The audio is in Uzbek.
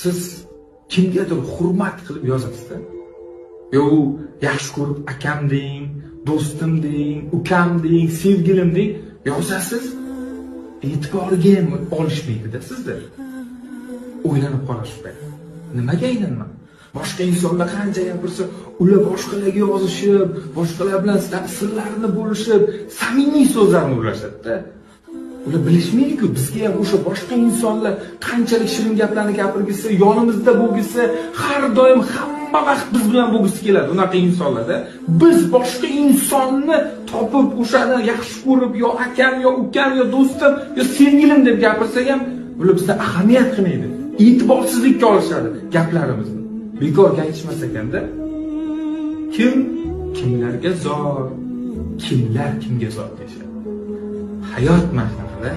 Siz kimgadir hurmat qilib yozasiz-da. Yo u yaxshi ko'rib akam deng, do'stim deng, ukam deng, sevgilim deng, yozasiz. E'tiboriga ham olishmaydi-da sizda. O'ylanib qolasiz payt. Nimaga aynan man? Boshqa insonlar qancha gapirsa, ular boshqalarga yozishib, boshqalar bilan sirlarini bo'lishib, samimiy so'zlarni ulashadi-da. Ular bilishmaydi-ku, bizga ham o'sha boshqa insonlar qanchalik shirin gaplarni gapirgisi, yonimizda bo'lgisi, har doim hamma vaqt biz bilan bo'lgisi keladi unaqa insonlarda. Biz boshqa insonni topib, o'shani yaxshi ko'rib, yo akam, yo ukam, yo do'stim, yo sevgilim deb gapirsak ham, ular bizdan ahamiyat qilmaydi. E'tiborsizlikka olishadi gaplarimizni. Bekorga aytishmas ekanda. Kim kimlarga zor, kimlar kimga zor deyishadi. Hayot mana shunaqada.